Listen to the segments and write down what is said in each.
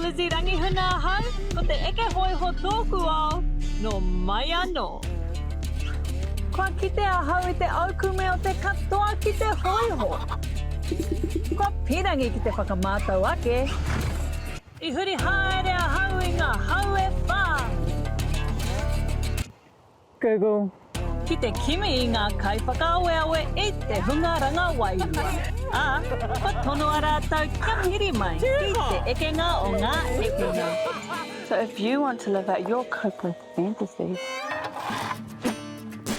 Lizzy Rangihuna ahau, ko te eke hōiho tōku ao, nō mai anō. Kua kite ahau i te aukume o te katoa ki te hōiho. Kua pīrangi ki te whakamātau ake. I huri haere ahau i ngā hau e whā. Google. Ki te kimi i ngā kaiwhakaaweawe i te hunga ranga wairua, ā, kua tonoa rātou kia piri mai ki te ekenga o ngā ekenga. So if you want to live out your cope with fantasy,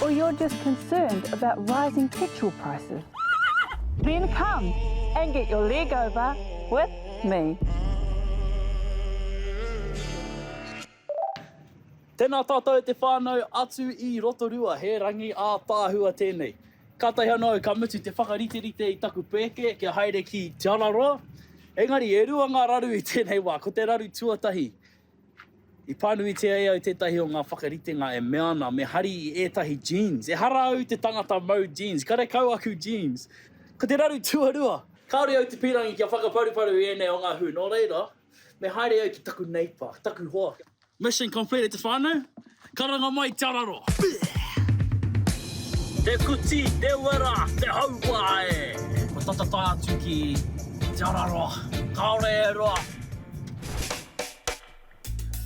or you're just concerned about rising petrol prices, then come and get your leg over with me. Tēnā tātou e te whānau atu i Rotorua, he rangi ātaahua tēnei. Kātahi anō au ka mutu te whakariterite i taku pēke kia haere ki Te Araroa. Engari, e rua ngā raru i tēnei wā. Ko te raru tuatahi, i pānuitia e au tētahi o ngā whakaritenga e mea ana me hari i ētahi jeans. Ehara au i te tangata mau jeans, karekau aku jeans. Ko te raru tuarua, kāore au te pīrangi kia whakaparuparu i ēnei o ngā hū, nō reira, me haere au ki taku neipa, taku hoa. Mission complete e te whānau. Karanga mai Te Araroa. Te kuti, te wera, te hauā e. Kua tata tae atu ki Te Araroa. Kāore e roa.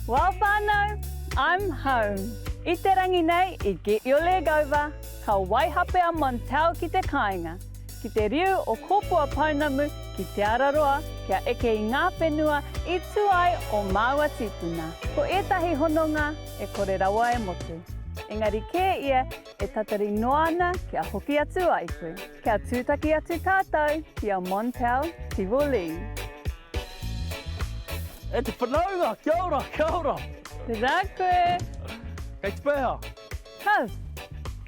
Well whānau, I'm home. I te rangi nei i Get Your Leg Over, ka waihape a Montel ki te kāinga, ki te riu o Kōpua Pounamu ki Te Araroa kia eke i ngā whenua i tū ai ō māua tīpuna. Ko ētahi hononga e kore rawa e motu. Engari kē ia e tatari noa ana kia hoki atu ai koe. Kia tūtaki atu tātou ki a Montel Tivoli. E te whanaunga, kia ora, kia ora. Tēnā koe. Kei te pēhea? Cuz,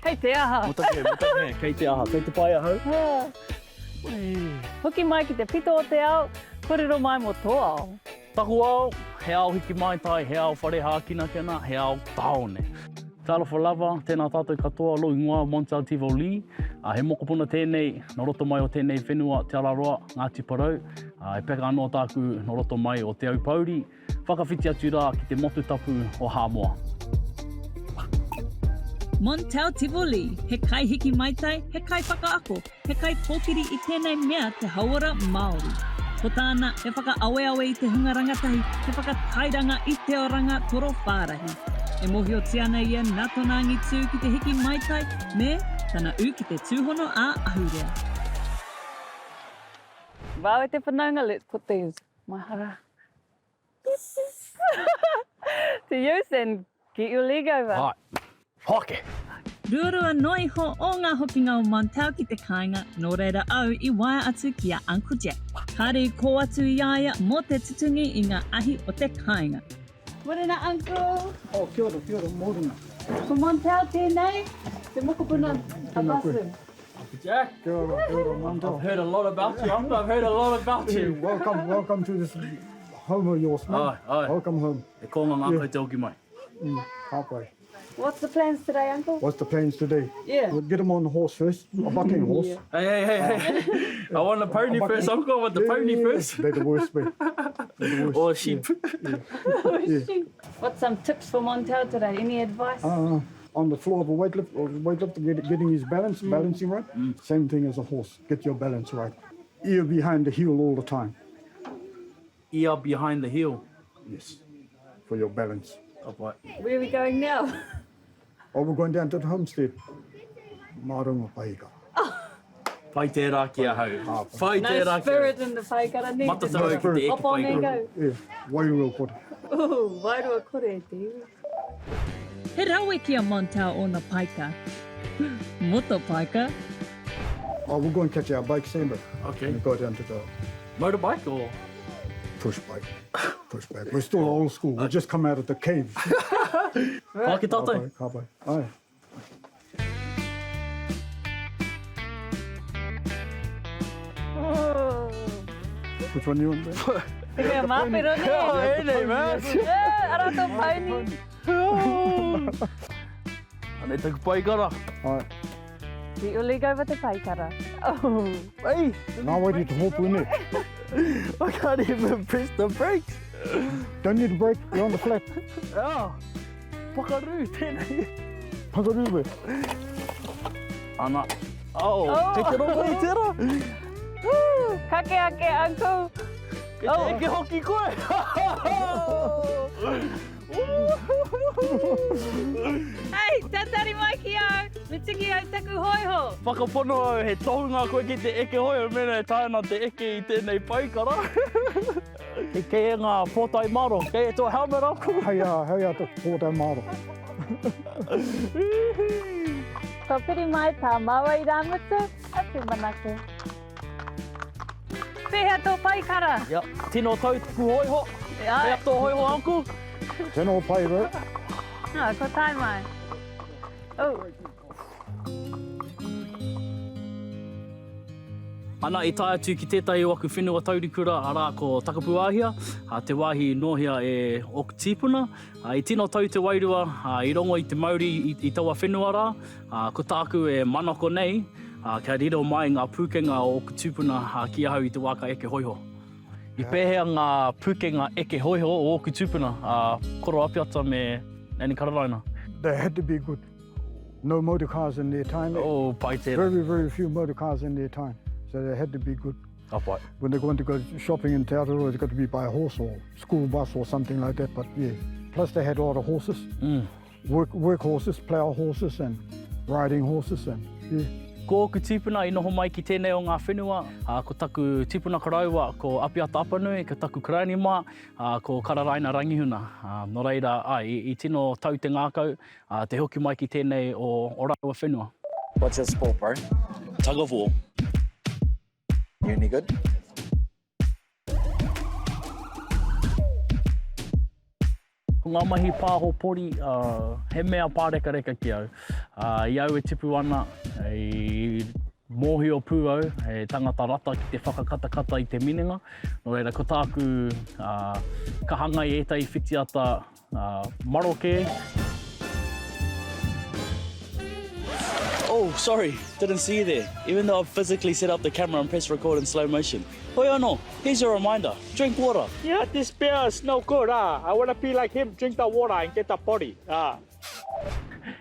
kei te aha? Motake, motake, kei te aha, kei te pai ahau? Hoki mai ki te pito o te ao, korero mai mo tō ao. Taku ao, he ao hiki maitai, he ao whare hākinakina, he ao tāone. Talofa lava, tēnā tātou katoa, lou ingoa Montel Tivoli. He mokopuna tēnei nō roto mai o tēnei whenua, Te Araroa, Ngāti Porou. He peka anō tāku nō roto mai o Te Aupōuri. Whakawhiti atu rā ki te motu tapu o Hāmoa. Montel Tivoli, he kaihiki maitai, he kaiwhakaako, he kaikōkiri i tēnei mea te hauora Māori. Ko tāna, he whakaaweawe i te hunga rangatahi, he whakatairanga i te oranga torowhārahi. E mōhiotia ana ia nā tōna angitū ki te hiki maitai me tana ū ki te tūhono ā-ahurea. Wawe te whanaunga, let's put these mahara to use and get your leg over. Hai. Hoake! Ruarua noa iho o ngā hokinga o Montel ki te kāinga, nō reira au i waea atu ki a Uncle Jack. Kāre i kō atu i a ia mō te tutungi i ngā ahi o te kāinga. Morena Uncle! Oh, kia ora, kia ora, morena. Ko Montel tēnei, te mokopuna a Basu. Uncle Jack! Kia ora, kia ora, Montel. I've heard a lot about you, Uncle, I've heard a lot about you. Welcome, welcome to this home of yours, mate. Ai, ai. Welcome home. E kō ngā ngākau te hoki mai. Mm, ka pai. What's the plans today, Uncle? What's the plans today? Yeah. We'll get him on the horse first, a bucking horse. Yeah. Hey, hey, hey, hey. I want the pony A bucking- first, Uncle. I want the Yeah, pony yeah, yeah. first. They're the worst, mate. They're the worst. Or sheep. Yeah. Yeah. What's some tips for Montel today? Any advice? Uh, on the floor of a weightlift, or weightlifter, get, getting his balance, Mm. balancing right. Same thing as a horse. Get your balance right. Ear behind the heel all the time. Ear behind the heel. Yes, for your balance. Ka pai. Where are we going now? Oh, we're going down to the homestead. Marunga paikara. Pai tērā ki ahau. Pai No tērā ki ahau. spirit in the paikara, nē? Matatau au ki te eke Hop on and paikara. go. Yeah, wairua kore. Ooh, wairua kore e te iwi. He rawe ki a Montel ōna paika. Motopaika. Oh, we'll go and catch our bike, Sambo. Okay. And go down to the Motorbike or? Push bike. Push bike. We're still old school. We just come out of the cave. Ka ki tātou. Ka pai. Ai. Which one you want? Te mea māpero nei. Oh, ēnei, man. Eh, ara tō pauni. Anei taku paikara. Ai. Get your leg over te paikara. Oh. Ei! Ngā wairi te hōpū, nē? I can't even press the brakes. Don't need a brake, you're on the flat. Ah, pakaru tēnei. Pakaru we. Ana. Oh, oh. kei te rongo i tērā. Woo, kake ake, uncle. Kei te eke hoki koe. Hei, tatari mai ki au, me tiki au taku hoiho. Whakapono au he tohunga koe ki te eke hoiho mēnā e taea ana te eke i tēnei paikara. Kei e ngā pōtae maro, kei e tō helmet uncle. Hei a, hei a te pōtae maro. Kua piri mai tā māua irāmutu, a Tūmanako. Pēhea tō paikara? Ia, tino tau taku hōiho. Pēhea tō hōiho, uncle? Tino pai, bro. Ah, kua tae mai. Oh. Ana, i tae atu ki tētahi o aku whenua taurikura, arā, ko Takapuāhia, te wāhi i nōhia e ōku tīpuna. I tino tau te wairua, i rongo i te mauri i taua whenua rā, ko tāku e manako nei, kia riro mai ngā pūkenga o ōku tūpuna ki ahau i te wā ka eke hōiho. I pēhea ngā pūkenga eke hōiho o ōku tūpuna, a Koro Apiata me Nanny Kararaina? They had to be good. No motor cars in their time. Oh, pai tērā. Very, very few motor cars in their time. So they had to be good. Ka pai. When they're going to go shopping in Te Araroa, it's got to be by horse or school bus or something like that. But yeah, plus they had a lot of horses. Mm. Work, work horses, plough horses and riding horses and yeah. Ko ōku tīpuna i noho mai ki tēnei o ngā whenua, ā, ko taku tipuna koroua ko Apiata Apanui, ko taku karainima, ā, ko Kararaina Rangihuna. Ā, nō reira, āe, i, i tino tau te ngākau, ā, te hoki mai ki tēnei o, o rāua whenua. What's your sport, bro? Tug of war. You any good? Ko ngā mahi pāho pori, he mea pārekareka ki au. I au e tipu ana, i mōhio pū au, he tangata rata ki te whakakatakata i te minenga. Nō reira, ko tāku, ka hangai ētahi whitiata maroke. Oh, sorry, didn't see you there, even though I've physically set up the camera and pressed record in slow motion. Hoi anō, here's your reminder, drink water. Yeah, this beer is no good, ah. I wanna be like him, drink the water and get the body, ah.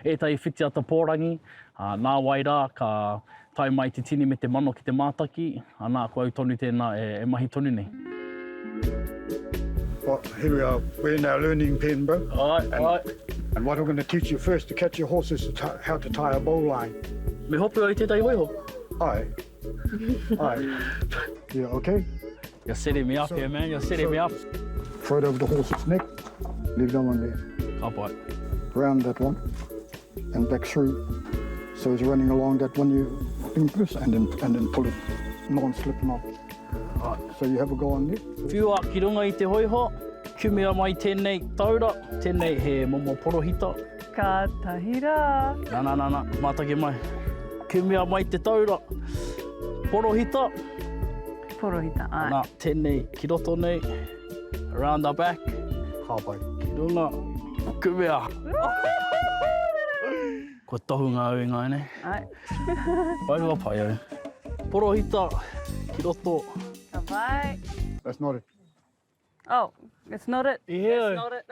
Ētahi whitiata pōrangi, ā, nāwai rā ka tae mai te tini me te mano ki te mātaki, anā, ko au tonu tēnā e mahi tonu nei. Well, here we are, we're in our learning pen, bro. Āe, āe. And what we're going to teach you first to catch your horse is to how to tie a bowline. Me hopu au i tētahi hōiho? Āe. Āe. Yeah, okay? You're setting me up here, man. You're setting me up. Throw it over the horse's neck. Leave that one there. Ka pai. Round that one and back through. So it's running along that one you impress and then, and then pull it non-slip knot. Right. So you have a go on there. Whiua ki runga i te hoiho, kumea mai tēnei taura, tēnei he momo porohita. Kātahi rā. Nā, nā, nā, nā, mātaki mai. Kumea mai te taura. Porohita. Porohita, āe. Nā, tēnei ki roto nei. Around the back. Ka pai. Ki runga. Kumea. Kua tohunga au i ngāianei. Āe. Wairua pai au. Porohita ki roto. Ka pai. That's not it. Oh, it's not it. I hē au. It's not it.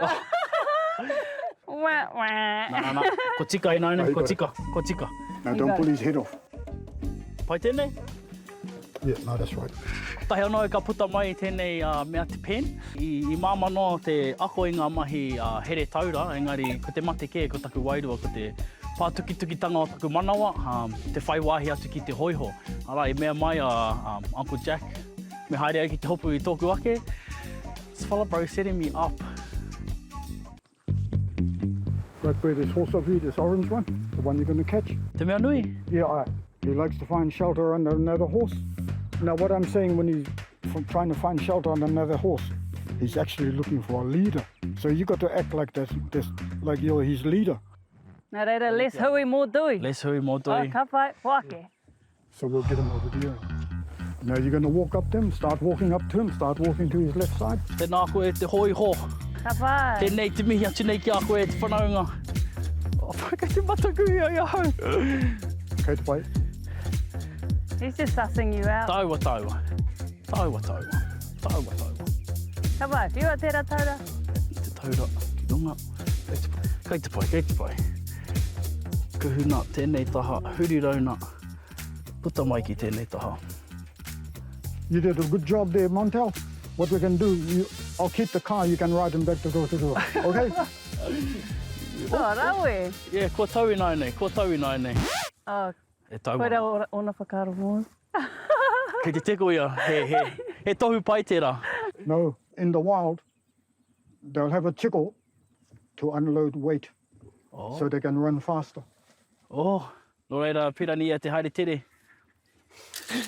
Wah, wah. Nā, nā, nā. Ko tika ināianei, ko tika, ko tika. Now don't pull his head off. Pai tēnei? Yeah, no, that's right. Tahi anō ka puta mai tēnei mea te pen. I, i māmā noa te ako i ngā mahi here taura, engari ko te mate kē, ko taku wairua, ko te pātukitukitanga o taku manawa, te whai wāhi atu ki te hōiho. Arā, i mea mai a Uncle Jack, Me haere au ki te hopu i tōku ake. This fella bro setting me up. Right where this horse over here, this orange one, the one you're going to catch. Te mea nui? Yeah, I, he likes to find shelter under another horse. Now what I'm saying when he's trying to find shelter under another horse, he's actually looking for a leader. So you got to act like this, this like you're his leader. Nā reira, less hui, more dui. Less hui, more dui. Oh, ka pai, hoake. So we'll get him over there. Now you're going to walk up to him, start walking up to him, start walking to his left side. Tēnā koe e te hōiho. Ka pai. Tēnei te mihi atu nei ki a koe e te whanaunga. Oh, kei te mataku ia i ahau. Kei te pai. He's just sussing you out. Tāua, tāua. Tāua, tāua. Tāua, tāua. Ka pai, whiua tērā taura. Te taura ki runga. Kei te pai, kei te pai, kei te pai. Kuhuna tēnei taha, huri rauna, puta mai ki tēnei taha. You did a good job there, Montel. What we can do, you, I'll keep the car, you can ride him back to Rotorua. Okay? Oh, rawe. Yeah, kua tau ināianei, kua tau ināianei. Oh, E tau koira ana. ōna whakaaro mōu. Kei te teko ia, he, he, he tohu pai tērā. No, in the wild, they'll have a tickle to unload weight oh. so they can run faster. Oh, nō reira, pirani ia te haere tere.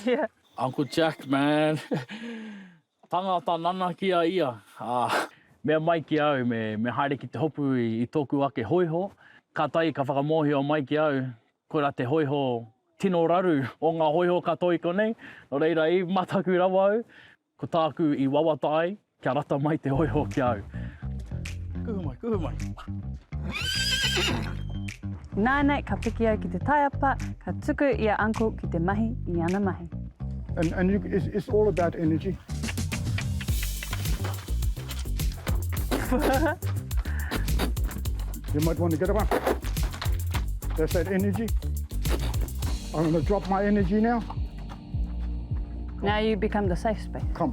Yeah. Uncle Jack, man. Tangata nanakia ia, ā, mea mai ki a au me, me haere ki te hopu i, i tōku ake hōiho. Kātahi ka whakamōhio mai ki a au, koirā te hōiho tino raru o ngā hōiho katoa i konei. Nō reira, i mataku rawa au, ko tāku i wawata ai, kia rata mai te hōiho ki a au. Kuhu mai, kuhu mai. Nāianei ka piki au ki te taiapa, ka tuku i a Uncle ki te mahi i ana mahi. And, and you, it's, it's all about energy. you might want to get up. That's that energy. I'm going to drop my energy now. Now you become the safe space. Come.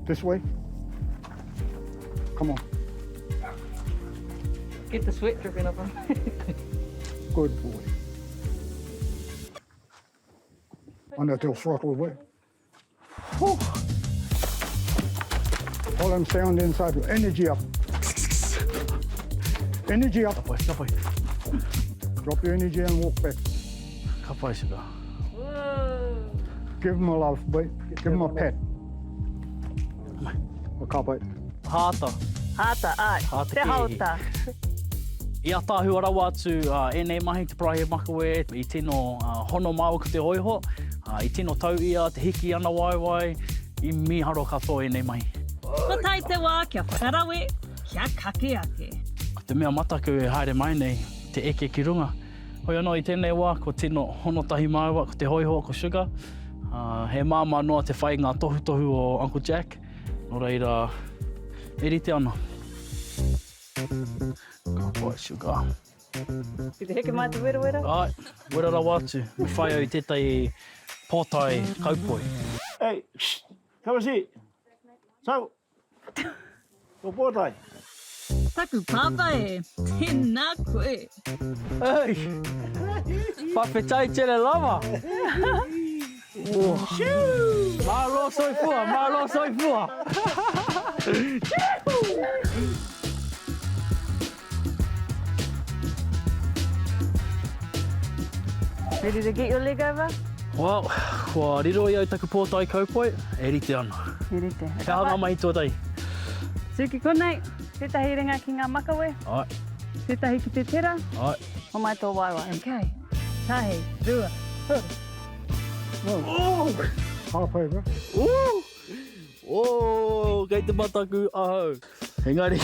This way. Come on. Get the sweat dripping off him. Good boy. On that little throttle way. Whew. Hold on, stay on the inside. Energy up. Energy up. Ka pai, ka pai. Drop your energy and walk back. Ka pai, Sugar. Give him a love, boy. Give him a pat. O ka pai. Hāta. Hāta, āe. Hāta Te kēhi. haota. I ataahua rawa atu ēnei mahi te paraihe makawe, i tino hono māua ko te hōiho, i tino tau ia te hiki ana waewae, i mīharo katoa ēnei mahi. Kua tae te wā kia whakarawe, kia kake ake. Ko te mea mataku e haere mai nei, te eke ki runga. Hoi anō i tēnei wā, kua tino hono tahi māua ko te hōiho, ko Sugar. He māmā noa te whai ngā tohutohu o Uncle Jack, nō reira, e rite ana. Ka pai, Sugar. Ki te heke mai te werawera? Āe, wera rawa atu. Me whai au i tētahi pōtae kaupoi. Hey, shh, come and see. So, Ko Pōtae. Taku pāpā e, tēnā koe. Ei! Whawhetai tere lava! Māro soifua, māro soifua! Ready to get your leg over? Well, kua riro i au taku pōtae kaupoi, e rite ana. He rite. He aha ngā mahi tuatahi? Tū ki konei, tētahi ringa ki ngā makawe. Āe. Tētahi ki te tera. Āe. Homai tō waewae. Okay. Tahi, rua, toru. Oh! Half over. Ooh! Oh, kei te mataku ahau. Engari,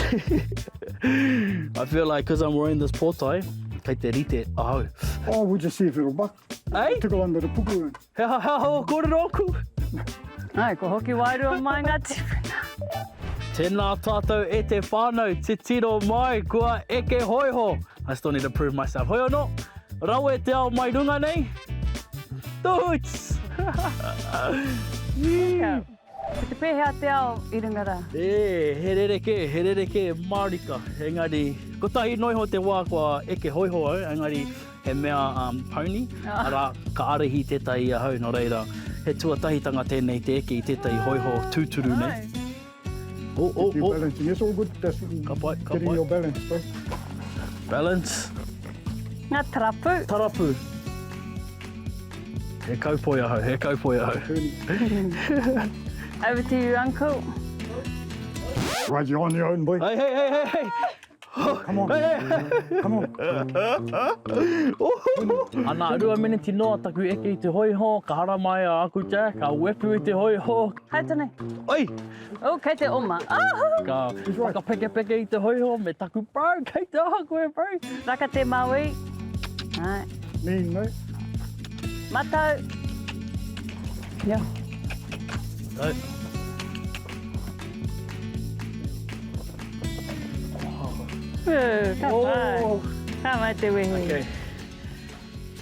I feel like because I'm wearing this pōtae, kei te rite ahau. Oh, we'll just see if it'll buck. Ei? Tickle under the puku. He aha, he aha o kōrero ōku? Ai, kua hoki wairua mai ngā tīpuna. Tēnā tātou e te whānau, titiro mai, kua eke hōiho. I still need to prove myself. Hoi anō, rawe te ao mai runga nei. Toots! Ko te pēhea te ao i runga rā? E, he rerekē, he rerekē mārika. Engari, kotahi noa iho te wā kua eke hōiho au, engari he mea um, pony, arā, ka ārahi tētahi i ahau, nō reira, he tuatahitanga tēnei te eke i tētahi hōiho tūturu nei. Oh, oh, You're oh. balancing. It's all good. That's Ka pai, ka getting pai. your balance, bro. Balance. Ngā tarapu. Tarapu. He kaupoi ahau, he kaupoi ahau. Over to you, uncle. Right, you're on your own, boy. Hey, hey, hey, hey, hey. Come on. Hey, hey. Come on. Ana, 2 miniti noa taku eke i te hoiho, ka haramai a Uncle Jack, ka wepu i te hoiho. Haere tonu. Oi! Oh, kei te oma. Oh! Ka whakapekepeke i te hoiho me taku bro, kei te aha koe, bro? Raka te Maui. Ai. Mean, mate. Matau. Yeah. Tau. Ka pai. Ka mai te wehi. Okay.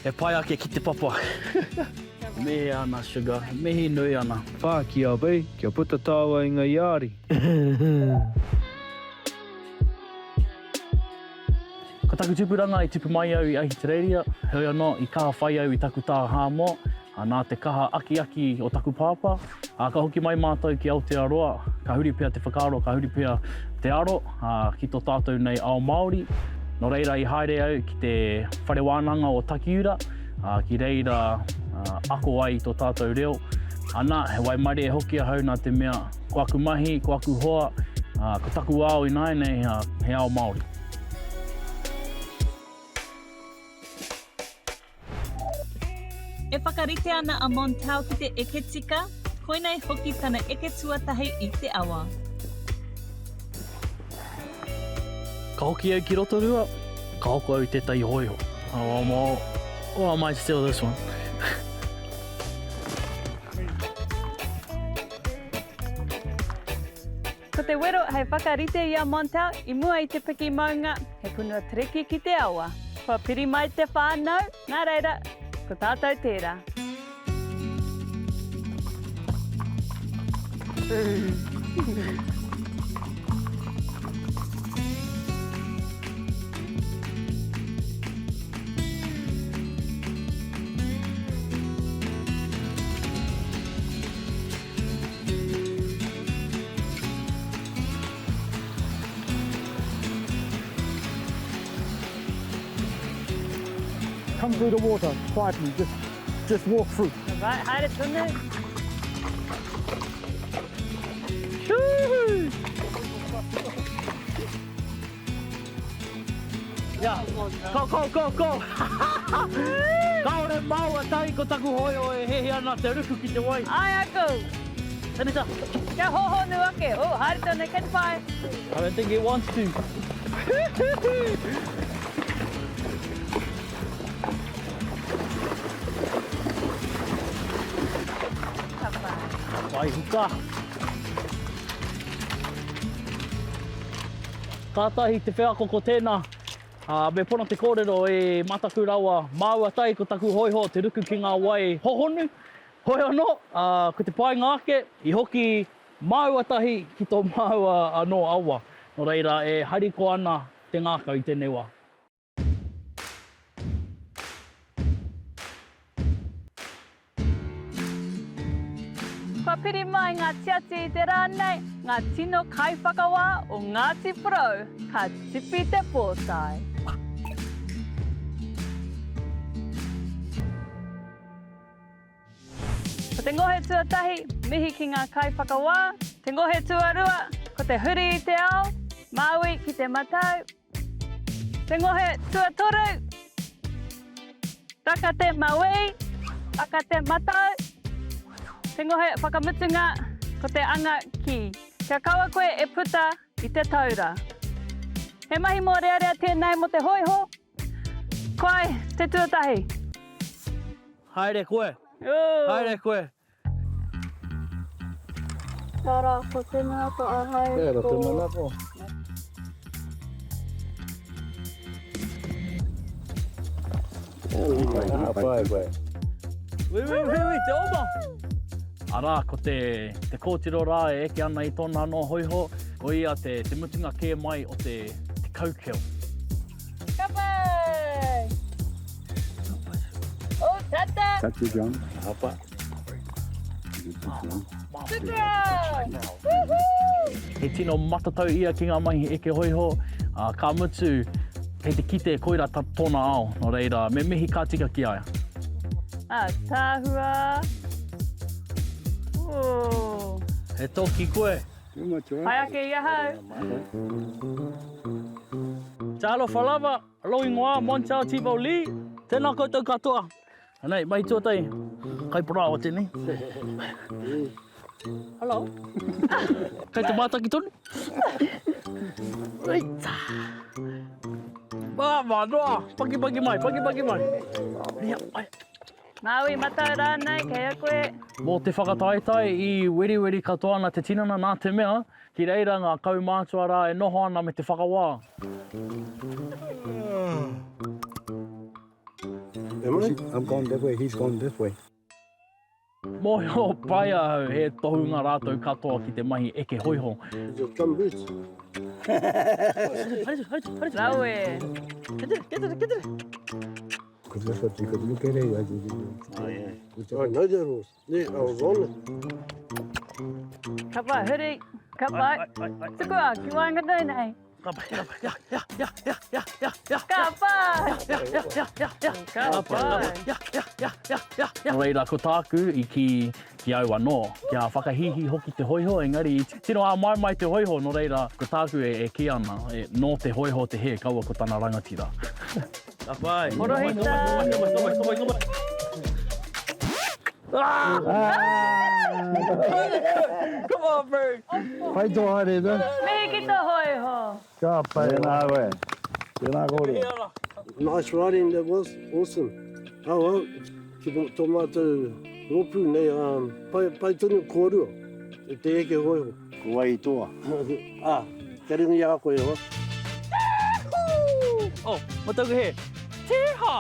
E pai ake ki te papa. Mihi ana Sugar, mihi nui ana. Whāki a Bee, kia puta tāua i nga iāri. Ko taku tupuranga i tupu mai au i Ahitereiria, heoi anō i kaha whai au i taku taha Hāmoa, ā, nā te kaha akiaki o taku pāpā, ā, ka hoki mai mātou ki Aotearoa, ka huri pea te whakaaro, ka huri pea te aro, ā, ki tō tātou nei ao Māori. Nō reira i haere au ki te whare wānanga o Takiura, ā, ki reira, ā, ako ai i tō tātou reo. Ana, he waimarie hoki ahau nā te mea, ko aku mahi, ko aku hoa, ā, ko taku ao ināianei, ā, he ao Māori. E whakarite ana a Montel ki te eke tika, koinei hoki tana eke tuatahi i te awa. Ka hoki au ki Rotorua, ka hoko au i tētahi hōiho. Oh, oh, I might steal this one. Ko te wero hei whakarite i a Montel i mua i te piki maunga, he punua treki ki te awa. Kua piri mai te whānau, nā reira, ko tātou tērā. Come through the water quietly, just, just walk through. Right, haere tonu. Yeah. Go, go, go, go! Kāore māua tahi ko taku hōiho e hehe ana te ruku ki te wai. Ai aku! Senator! Kia hōhonu ake! Oh, haere tonu, kei te pai! I don't think he wants to. Ka pai. Wai huka! Kātahi te wheako ko tēnā, ā, me pono te kōrero e mataku rawa māua tahi ko taku hōiho te ruku ki ngā wai hohonu. Hoi anō, ā, ko te painga ake, i hoki māua tahi ki tō māua anō awa. Nō reira, e harikoa ana te ngākau i tēnei wā. Kua piri mai ngā tiati i te rā nei, ngā tino kaiwhakawā o Ngāti Porou, ka tipi te pōtae. Ko te ngohe tuatahi, mihi ki ngā kaiwhakawā, te ngohe tuarua, ko te huri i te ao, Māui ki te matau, Te ngohe tuatoru, Raka te mauī, raka te matau. Te ngohe whakamutunga, ko te anga ki. Kia kaua koe e puta i te taura. He mahi mōrearea tēnei mō te hōiho. Koe te tuatahi. Haere koe. Haere koe. Kia ora, ko te manako ahau. Kia ora, te manako. Pai, pai. Ui, ui, ui, ui, te oma! Arā, ko te, te kōtiro rā e eke ana i tōna anō hōiho, ko ia te, te mutunga kē mai o te, te kaukeo. Ka pai! Oh, tata! Thank you, John. Apa. Tukua! Woohoo! He tino matatau ia ki ngā mahi eke hōiho, ā, ka mutu, kei te kite koirā ta, tōna ao, nō reira, me mihi ka tika ki a ia. Ataahua! Ooh! He toki koe. Pai ake i ahau. Talofa lava, lou ingoa Montel Tivo Lee, tēnā koutou katoa. Anei, mahi tuatahi, kai parāoa tēnei. Hello. Kei te mātaki tonu. Reita. Māmā noa, pakipaki mai, pakipaki mai. Ia, ai. Māui, matau rānei, kei a koe. Mō te whakataetae i weriweri katoa ana te tinana nā te mea, ki reira ngā kaumātua rā e noho ana me te whakawā. I'm going that way, he's going this way. Mōhio pai ahau he tohunga rātou katoa ki te mahi eke hōiho. Rawe. Ka pai, huri, ka pai. Tukua, ki waenganui nei. Ka pai, ka pai, ia, ia, ia, ia, ia, ia, ia. Ka pai! Ia, ia, ia, ia, ia. Ka pai! Ia, ia, ia, ia, ia, ia. Nō reira, ko tāku i kī ki au anō, kia whakahīhī hoki te hōiho, engari i tino āmaimai te hōiho, nō reira, ko tāku e kī ana, nō te hōiho te hē, kaua ko tana rangatira. Ka pai! Porohita! Come on, bro! Pai tō haere, no? Mihi ki tō hōiho! Ka pai. Tēnā koe. Tēnā kōrero. Nice riding that was, awesome. Oh well, ki tō mātou rōpū nei, um, pai, pai tonu kōrua, te eke hōiho. Ko wai i toa? Ah, kia ringa i a koe, hoa. Oh, ma taku he. Tēhā!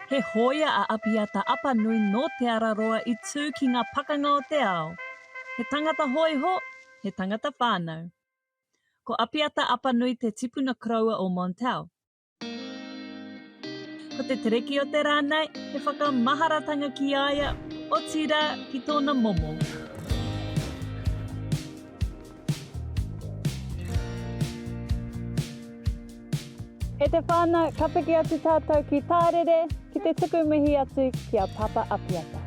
He hōia a Apiata Apanui nō Te Araroa i tū ki ngā pakanga o te ao. He tangata hōiho, he tangata whānau. Ko Apiata Apanui te tipuna koroua o Montel. Ko te tereki o te rā nei, he whakamaharatanga ki a ia, otirā ki tōna momo. E te whānau, ka piki atu tātou ki Tārere ki te tuku mihi atu ki a Papa Apiata.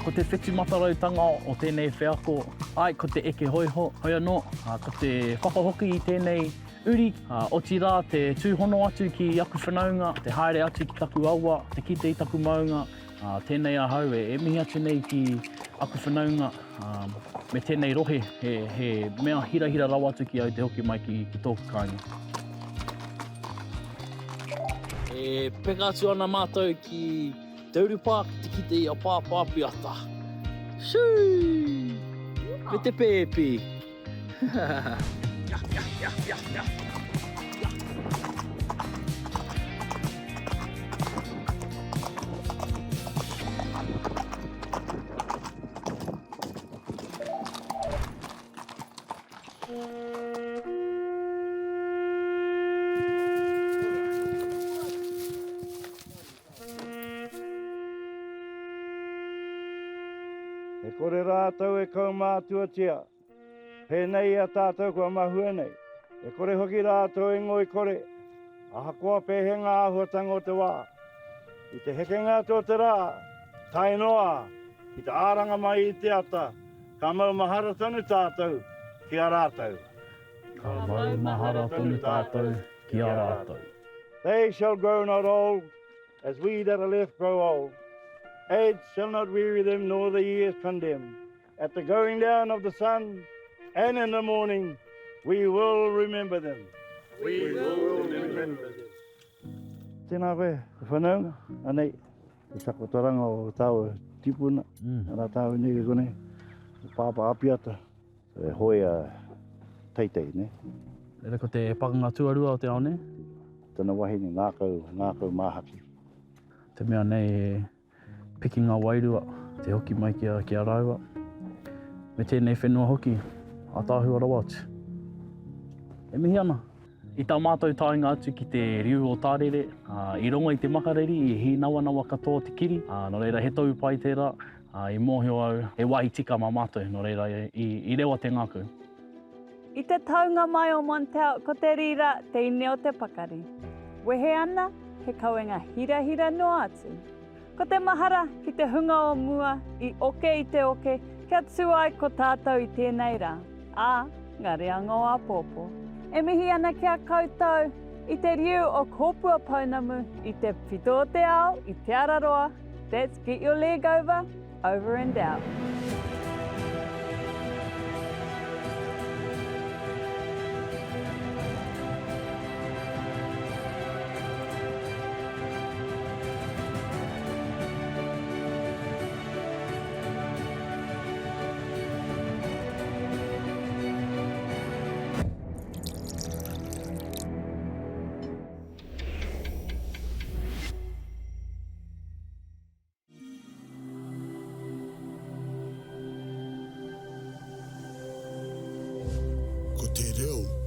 Ko te whetumatarautanga o tēnei wheako, āe, ko te eke hōiho, hoi anō, ko te whakahoki i tēnei uri, otirā te tūhono atu ki aku whanaunga, te haere atu ki taku awa, te kite i taku maunga, tēnei ahau e mihi atu nei ki aku whanaunga me tēnei rohe, he mea hirahira rawa atu ki au te hoki mai ki tōku kāinga. E peka atu ana mātou ki te urupā ki te kite i a Pāpā Piata. Shoo! Me te pēpi! Ya, ya, ya, ya, ya. E kore rātou e kaumātuatia, pēnei i a tātou kua mahue nei. E kore hoki rātou e ngoikore, ahakoa pēhea ngā āhuatanga o te wā. I te hekenga atu o te rā, tae noa ki te āranga mai i te ata, Ka maumahara tonu tātou ki a rātou. Ka maumahara tonu tātou ki a rātou. They shall grow not old, as we that are left grow old. Age shall not weary them, nor the years condemn. At the going down of the sun, and in the morning, we will remember them. We will remember them. Tēnā koe, te whanaunga, anei, te takotoranga o tāua tipuna, mm. arā tāua nei ki konei, o Pāpā Apiata, e hoe a teitei, ne? Reira ko te pakanga tuarua o te ao, ne? Tana wahine ngākau, ngākau māhaki. Te mea nei e Pikinga wairua, te hoki mai ki a, ki a rāua. Me tēnei whenua hoki, ātaahua rawa atu. E mihi ana. I tā mātou taenga atu ki te riu o Tārere, ā, i rongo i te makariri, i hīnawanawa katoa te kiri, ā, nō reira he tohu pai tērā, ā, i mōhio au he wāhi tika mā mātou, nō reira i, i rewa te ngākau. I te taunga mai o Montel ko te rira te ine o te pakari. Wehe ana, he kawenga hirahira noa atu. Ko te mahara ki te hunga o mua i oke i te oke kia tū ai ko tātou i tēnei rā, ā, ngā reanga o āpōpō. E mihi ana ki a koutou. I te riu o Kōpua Pounamu, i te pito o te ao, i Te Araroa, that's get your leg over, over and out. Ko te reo.